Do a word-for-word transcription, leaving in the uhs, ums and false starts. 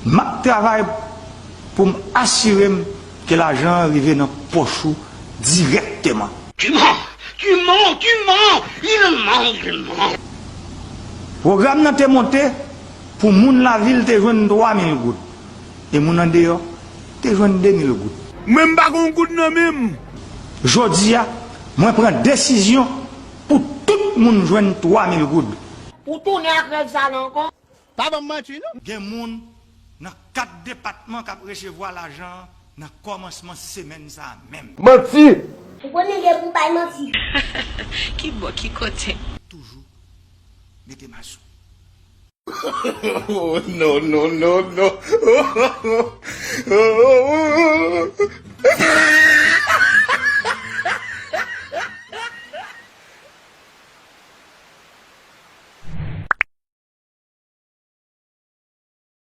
M ap travay pou m asire m ke lajan an rive nan pòch ou dirèkteman. Tu mens, tu mens, tu mens, il ment, il ment. Pwogram nan te monte pou moun lavil te jwenn twa mil goud e moun andeyò te jwenn de mil goud. Mwen m pa gon goud nan men m. Jodi a, mwen pran desizyon pou tout moun jwenn twa mil goud. Ou tounen ak rèv sa la ankò? Pa ban m manti non. Gen moun nan kat depatman k ap resevwa lajan an nan kòmansman semèn sa a menm. Manti! Ou konnen gen pou bay manti. Ki bò, ki kote? Toujou mete masou. Oh, no, no, no, no.